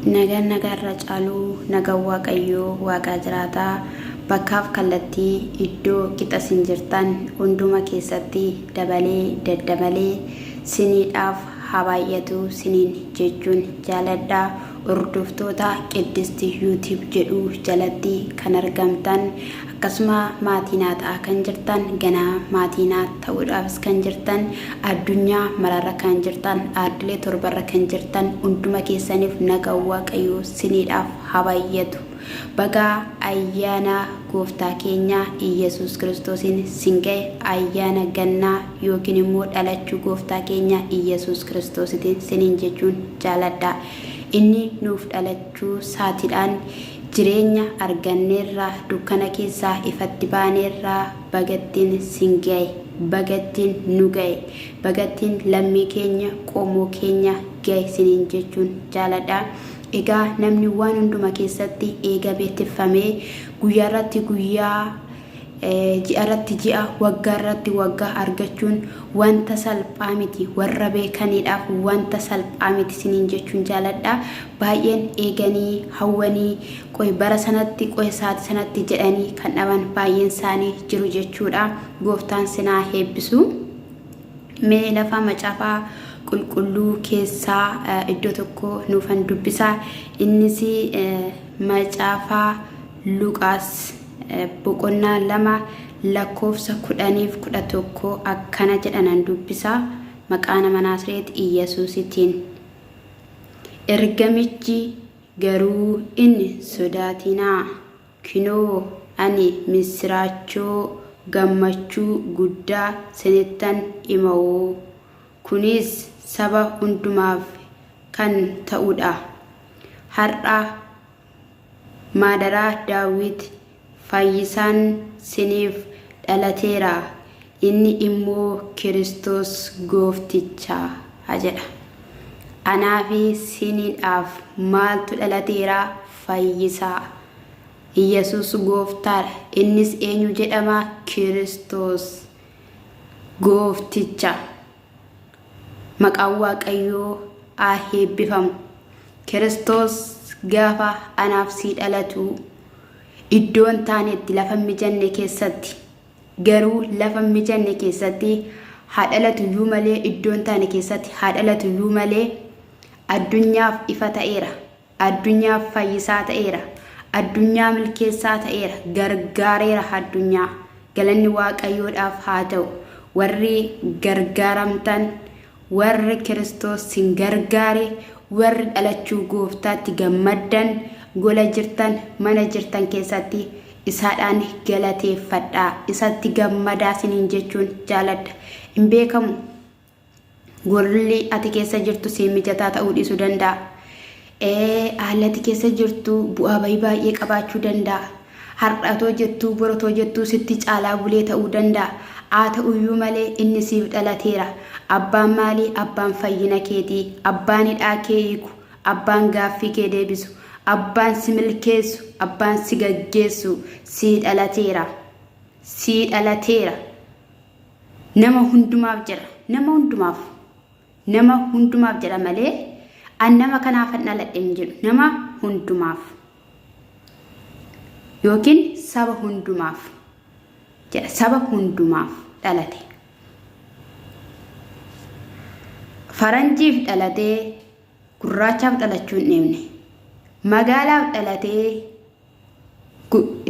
Nagaan nagaarra caaluu nagaan Waaqayyoo waaqaa jiraataa bakkaaf kallattii iddoo qixa sin jirtan hunduma keessatti dabalee daddabalee siniidhaaf haa baay'atu siniin jechuun jaaladha. Hordoftoota Qiddist YouTube jedhu jalatti kan argamtan akkasuma maatii naa ta'aa kan jirtan ganaa maatii naa ta'uudhaafis kan jirtan addunyaa maraarra kan jirtan aardilee torbarra kan jirtan hunduma keessaniif nagaan Waaqayyoo siniidhaaf haa baay'atu. Baga ayyaana gooftaa keenya Iyyasuus Kiristoosiin sin ga'e ayyaana gannaa yookiin immoo dhalachuu gooftaa keenya Iyyasuus Kiristoositiin siniin jechuun jaaladha. Inni nuuf dhalachuu saatiidhaan jireenya arganneerra dukkana keessaa ifatti baaneerra bagattiin sin ga'e bagattiin nu ga'e bagattiin lammii keenya qomoo keenya ga'e siniin jechuun jaaladha. Egaa namni waan hunduma keessatti eegamee tiffamee guyyaarratti guyyaa ji'arratti ji'a waggaarratti waggaa argachuun wanta salphaa miti warra beekaniidhaaf wanta salphaa miti siniin jechuun jaaladha baay'een eeganii hawwanii qoy bara sanatti qoy saati sanatti jedhanii kan dhaban baay'een isaanii jiru jechuudha gooftaan sinaa heebbisu. Mee lafa macaafa qulqulluu keessaa iddoo tokko nuufan dubbisa. Innis macaafa Luqaas boqonnaa 2 lakkoofsa 10f 11 akkana jedhanan dubbisa. Maqaa nama Naasreet Iyyasuusitiin. Ergamichi garuu in sodaatinaa. Kinoo, ani missiraachoo gammachuu guddaa sinittan himawoo, kunis saba hundumaaf kan ta'u dha. Har'a maadaraa Daawit fayyisaan siniif dhalateera, inni immoo Kiristoos goofticha jedha. Anaa fi siniidhaaf maaltu dhalateera? Fayyisaa. Iyyasuus Gooftaadha. Innis eenyu jedhama? Kiristoos Goofticha. Maqaan Waaqayyoo haa eebbifamu. Kiristoos gaafa anaaf sii dhalatu iddoo hin taanetti lafa hin mijanne keessatti garuu lafa hin mijanne keessatti haa dhalatu iyyuu malee iddoo hin taane keessatti haa dhalatu iyyuu malee addunyaaf ifa ta'eera. Addunyaaf fayyisaa ta'eera. Addunyaa milkeessaa ta'eera. Gargaareera addunyaa. Galanni Waaqayyoodhaaf haa ta'u. Warri gargaaramtan, warri Kiristoos sin gargaare, warri dhalachuu gooftaatti gammaddan, gola jirtan, mana jirtan keessatti isaadhaan galateeffadhaa. Isatti gammadaa siniin jechuun jaaladha. Hin beekamu. Golli ati keessa jirtu sii mijataa ta'uu dhiisuu danda'a. Haalli ati keessa jirtu bu'aa bahii baay'ee qabaachuu danda'a. Har'a otoo jettuu bor otoo jettuu sitti caalaa bulee ta'uu danda'a. Haa ta'uyyuu malee inni siif dhalateera. Abbaan maalii? Abbaan fayyina keetii. Abbaan hidhaa kee hiiku. Abbaan gaaffii kee deebisu. Abbaan si milkeessu. Abbaan si gaggeessu sii dhalateera. Sii dhalateera. Nama hundumaaf jedha. Nama hundumaaf. Nama hundumaaf jedha malee an nama kanaafan dhaladhe hin jedhu. Nama hundumaaf. Yookiin saba hundumaaf jedha. Saba hundumaaf dhalate. Faranjiif dhalatee gurraachaaf dhalachuu hin dhiifne. Magaalaaf dhalatee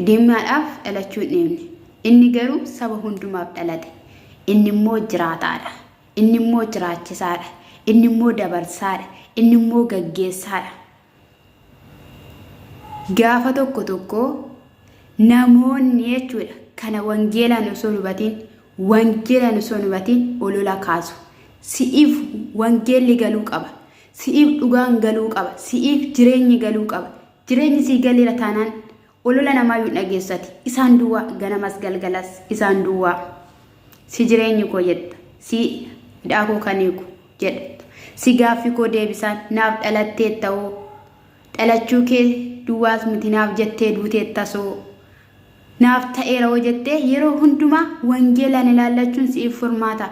Diimaadhaaf dhalachuu hin dhiifne. Inni garuu saba hundumaaf dhalate. Inni immoo jiraataadha. Inni immoo jiraachisaadha. Inni immoo dabarsaadha. Inni immoo gaggeessaadha. Gaafa tokko tokko namoonni jechuudha kana wangeelaan osoo hin hubatiin wangeelaan osoo hin hubatiin olola kaasu. Si'iif wangeelli galuu qaba. Si'iif dhugaan galuu qaba. Si'iif jireenyi galuu qaba. Jireenyi sii galeera taanaan olola namaayyuu hin dhageessu ati. Isaan duwwaa ganamas galgalas isaan duwwaa. Si jireenyi koo jetta. Si hidhaa koo kan hiiku jedhta. Si gaaffii koo deebisaan naaf dhalatteettawoo. Dhalachuu kee duwwaas miti naaf jettee duuteettasoo. Naaf ta'eera hoo jettee yeroo hundumaa wangeelaan ilaallachuun si'iif furmaata.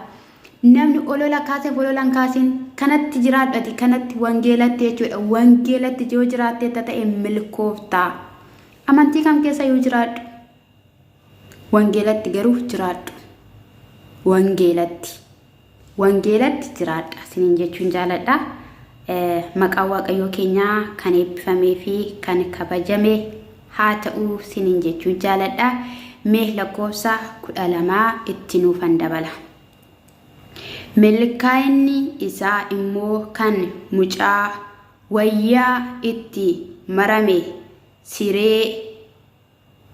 Namni olola kaaseef olola hin kaasin kanatti jiraadhu ati kanatti wangeelatti jechuudha. Wangeelatti yoo jiraatteetta ta'e milkoofta. Amantii kam keessa yoo jiraadhu? Wangeelatti garuu jiraadhu. Wangeelatti. Wangeelatti jiraadha isiniin jechuun jaaladha. Maqaan Waaqayyoo keenyaa kan eebbifamee fi kan kabajame haa ta'u isiniin jechuun jaaladha. Mee lakkoofsa 12 itti nuufan dabala. Milkaa'inni isaa immoo kan mucaa wayyaa itti marame siree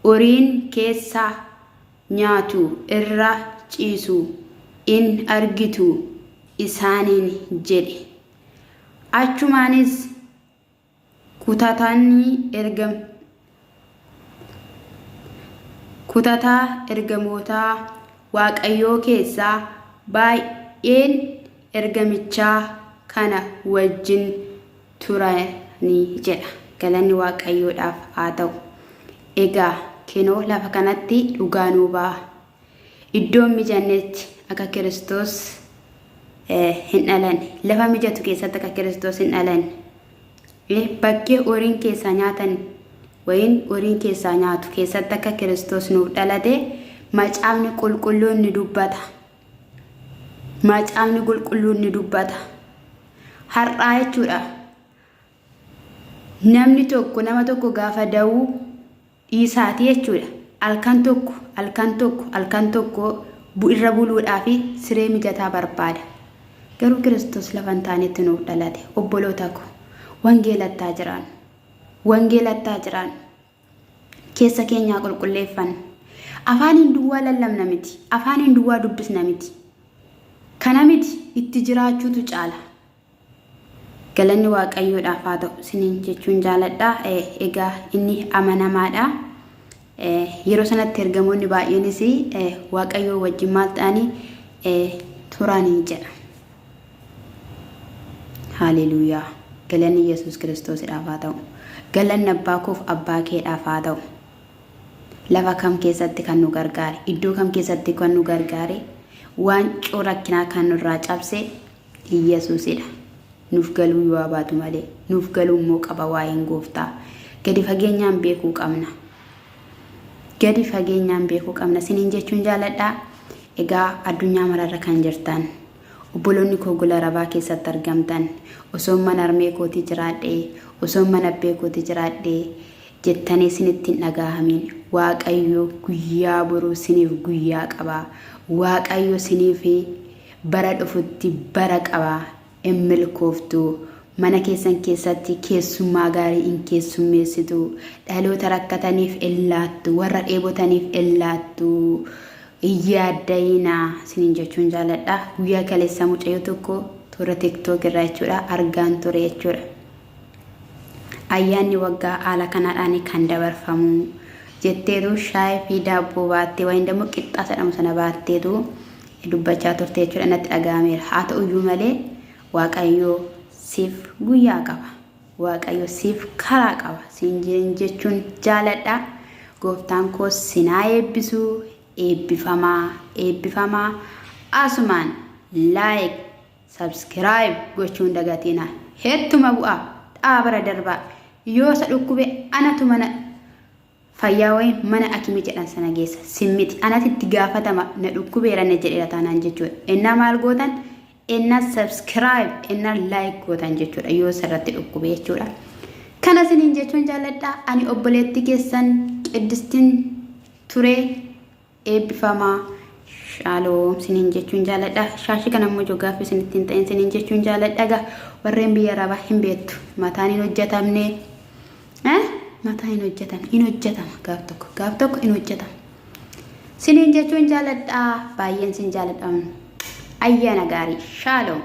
horiin keessa nyaatu irra ciisu in argitu isaaniin jedhe. Achumaanis kutataa ergamootaa Waaqayyoo keessaa baay'een ergamichaa kana wajjin turani jedha. Galanni Waaqayyoodhaaf haa ta'u. Egaa kinoo lafa kanatti dhugaa nuu ba'a. Iddoo hin mijannetti akka Kiristoos hin dhalanne. Lafa mijatu keessatti akka Kiristoos hin dhalanne. Bakkee horiin keessaa nyaatan wayin horiin keessaa nyaatu keessatti akka Kiristoos nuuf dhalate macaafni qulqulluun ni dubbata. Macaafni qulqulluun ni dubbata. Har'aa jechuudha. Namni tokko nama tokko gaafa da'uu dhiisaati jechuudha. Halkan tokko halkan tokko halkan tokko irra buluudhaaf siree mijataa barbaada. Garuu Kiristoos lafa hin taanetti nuuf dhalate. Obboloota ko wangeelattaa jiraan. Wangeelattaa jiraan. Keessa keenyaa qulqulleeffanna. Afaaniin duwwaa lallabna miti. Afaaniin duwwaa dubbisna miti. Kana miti itti jiraachuutu caala. Galanni Waaqayyoodhaaf haa ta'u isiniin jechuun jaaladha. Egaa inni amanamaadha. Yeroo sanatti ergamoonni baay'eenis Waaqayyoo wajjin maal ta'anii turanii jedha. Haaleluuyaa. Galanni Yesuus Kiristoosidhaaf haa ta'u. Galanni abbaa koof abbaa keedhaaf haa ta'u. Lafa kam keessatti kan nu gargaare, iddoo kam keessatti kan nu gargaare, waancoo rakkinaa kan nurraa cabse Iyyasuusidha. Nuuf galuu yoo abaatu malee, nuuf galuu immoo qaba waa'een gooftaa. Gadi fageenyaan beekuu qabna. Gadi fageenyaan beekuu qabna. Isiniin jechuun jaaladha. Egaa addunyaa mararra kan jirtan, obboloonni koo gola arabaa keessatti argamtan, osoon mana harmee kootii jiraadhee, osoon mana abbee kootii jiraadhee jettanii isinitti hin dhagaahamiin. Waaqayyo guyyaa boruu siniif guyyaa qaba. Waaqayyo siniif bara dhufutti bara qaba in milkooftu. Mana keessan keessatti keessummaa gaarii in keessummeessitu. Dhaloota rakkataniif in laattu. Warra dheebotaniif in laattu. Hin yaadda'inaa isiniin jechuun jaaladha. Guyyaa kaleessaa mucayyoo tokko toora TikTok irraa jechuudha argaan ture jechuudha. Ayyaanni waggaa haala kanaadhaan kan dabarfamu jetteetu shaayii fi daabboo baattee wayin ደግሞ qixxaa jedhamu sana baatteetu dubbachaa turte jechuudha natti dhaga'ameera. Haa ta'uyyuu malee Waaqayyo siif guyyaa qaba. Waaqayyo siif karaa qaba. Siin jechuun jaaladha. Gooftaan koo sinaa eebbisu. Eebbifamaa eebbifamaa asumaan like subscribe gochuun dagatiina. Hettuma bu'aa dhaabara darbaa yoo isa dhukkube anatu mana fayyaa wayi mana akimii jedhan sana geessa sin miti anati itti gaafatama na dhukkubeera na jedheera taanaan jechuudha. Ennaa maal gootan ennaa subscribe ennaa like gootan jechuudha yoo sirratti dhukkube jechuudha. Kana isiniin jechuun jaalladha. Ani obboleettii keessan Qiddistiin ture eebbifamaa shaaloom isiniin jechuun jaalladha. Shaashii kana immoo jogaaffii isinitti hin ta'in isiniin jechuun jaalladha. Egaa warreen biyya arabaa hin beektu mataan hin hojjetamne. Mataa hin hojjetamne hin hojjetama gaaf tokko gaaf tokko hin hojjetama. Siniin jechuun jaaladha baay'een sin jaaladha. Ayyaana gaarii shaaloom.